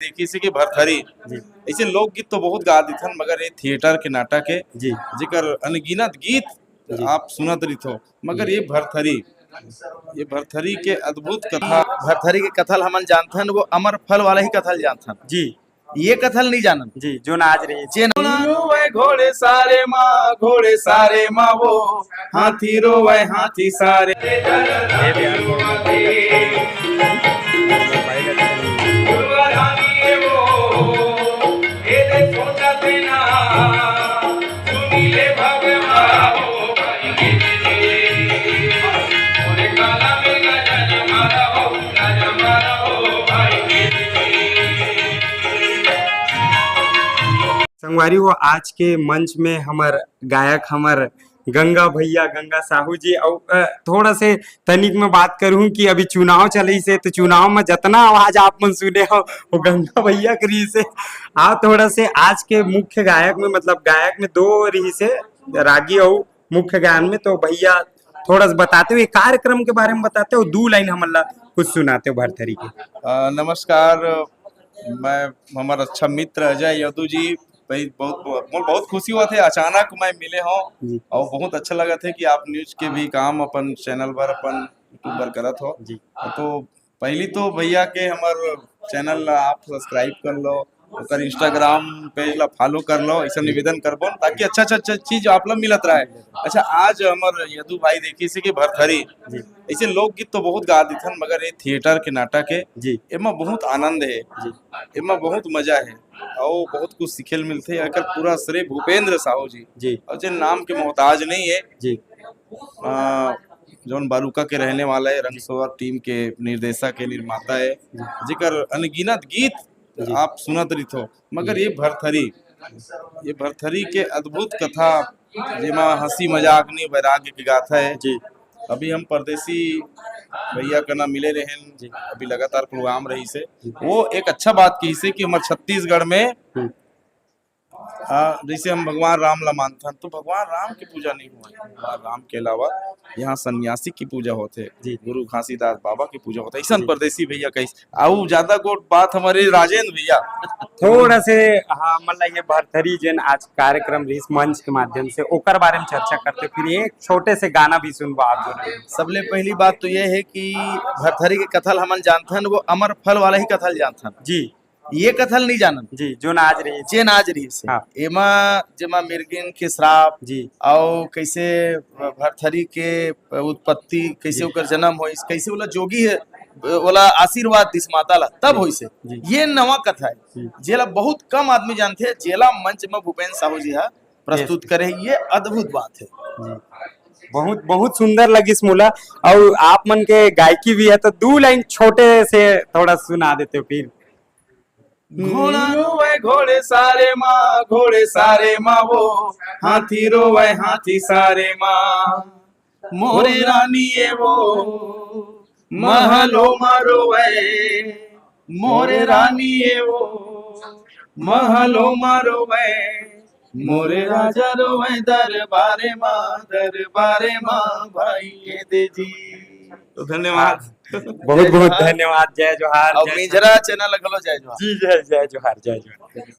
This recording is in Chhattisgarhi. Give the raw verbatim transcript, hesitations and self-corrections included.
किसी के भरथरी। जी। ऐसे लोकगीत तो बहुत गा देथन, मगर ये थिएटर के नाटक है, जी। जेकर अनगिनत गीत जी। आप सुनत रहिथो, मगर जी। ये भरथरी, ये भरथरी के अद्भुत कथा। भरथरी के कथा ल हमन जानथन, वो अमर फल वाला ही कथा ल जानथन। जी। ये कथा ल नहीं जानन। जी, जोन आज रही। जे रोवै घोड़े सारे माँ, घोड़े सारे माँ वो, हाथी रोवै हाथी सारे। संगवारी हो, आज के मंच में हमर गायक, हमर गंगा भैया, गंगा साहू जी, अउ, अ, थोड़ा से तनिक में बात करूं कि अभी चुनाव चलिस हे, तो चुनाव में जतना आवाज आप मन सुने हो, वो गंगा भैया के रहिस हे। आ, थोड़ा से आज के मुख्य गायक में, मतलब, गायक में दो रहिस हे, रागी अउ मुख्य गायन में। तो भैया, थोड़ा सा बताते हो, ये कार्यक्रम के बारे में बताते हो, दू लाइन हमन ला कुछ सुनाते हो भरथरी के। अ, नमस्कार, मैं, हमर अच्छा मित्र अजय यदु जी, भाई, बहुत, बहुत, मोर बहुत खुशी होवत हे, अचानक मैं मिले हव जी। अउ बहुत अच्छा लगत हे कि आप न्यूज के भी काम अपन चैनल पर, अपन YouTube पर करत हो। जी। तो पहली तो भैया के हमर चैनल ला आप सब्सक्राइब कर लो, ओकर Instagram पेज ला फॉलो कर लो, ऐसा निवेदन करबो, ताकि अच्छा, अच्छा, अच्छा चीज आप ला मिलत रहे। अच्छा, आज हमर यदु भाई देखिस हे कि भरथरी, जी। ऐसे लोकगीत तो बहुत गा देथन, मगर ये थिएटर के नाटक है, जी। एमा बहुत आनंद है, जी। एमा बहुत मजा है, अउ बहुत कुछ सीखे ल मिलथे। एकर पूरा श्रेय भूपेंद्र साहू जी, जी। अउ जे नाम के मोहताज नहीं है, जी। अ, जौन बालूका के रहने वाला है, रंगसोर टीम के निर्देशक है, निर्माता है, जी। जेकर अनगिनत गीत जी। आप सुनत रहिथो, मगर जी। ये भरथरी, ये भरथरी के अद्भुत कथा, जेमा हंसी मजाक नहीं, वैराग्य की गाथा है। जी। अभी हम परदेसी भैया कना मिले रहेन, जी। अभी लगातार प्रोग्राम रहिस हे। जी। वो एक अच्छा बात कहिस हे कि हमर छत्तीसगढ़ में हम्म। हाँ, जैसे हम भगवान राम ला मानथन, तो भगवान राम की पूजा नहीं हुआ है। भगवान राम के अलावा यहाँ सन्यासी की पूजा होथे, जी। गुरु घासीदास बाबा की पूजा होथे। ऐसन जी। परदेसी भैया कहिस, अउ ज्यादा गोट बात हमर राजेंद्र भैया। थोड़ा से, हाँ, मतलब, ये भरथरी जेन आज कार्यक्रम रहिस मंच के माध्यम से, ओकर बारे में चर्चा करते, फिर एक छोटे से गाना भी सुनबो आप जो। सबले पहली बात तो ये है कि भरथरी के कथा ल हमन जानथन, वो अमर फल वाला ही कथा ल जानथन। जी। ये कथा ल नहीं जानन। जी, जोन आज रहिस। जेन आज रहिस हे। हाँ। एमा, जेमा मिर्गिन के श्राप जी। अउ कैसे भरथरी के उत्पत्ति, कैसे जी। ओकर जन्म होइस, कैसे ओला जोगी हे, ओला आशीर्वाद दिस माता ला, तब जी। होइस हे। जी। ये नवा कथा है, जी। जेला बहुत कम आदमी जानथे, जेला मंच में भूपेंद्र साहू जी हा प्रस्तुत जी। करे हे, ये अद्भुत बात है। जी। बहुत, बहुत सुंदर लगिस मोला। अउ आप मन के गायकी भी है, तो दू लाइन छोटे से थोड़ा सुना देते हो फिर। घोड़ा रोवै घोड़े सारे माँ, घोड़े सारे माँ वो, हाथी रोवै हाथी सारे माँ। मोरे रानी ये वो, महलो मा रोवै, मोरे रानी ये वो, महलो मा रोवै, मोरे राजा रोवै दरबारे माँ, दरबारे माँ भाई ये दे जी। तो धन्यवाद। बहुत बहुत धन्यवाद, जय जोहार, अउ जय मिंझरा चैनल ला घलो जय जोहार। जी, जय, जय जोहार, जय जोहार।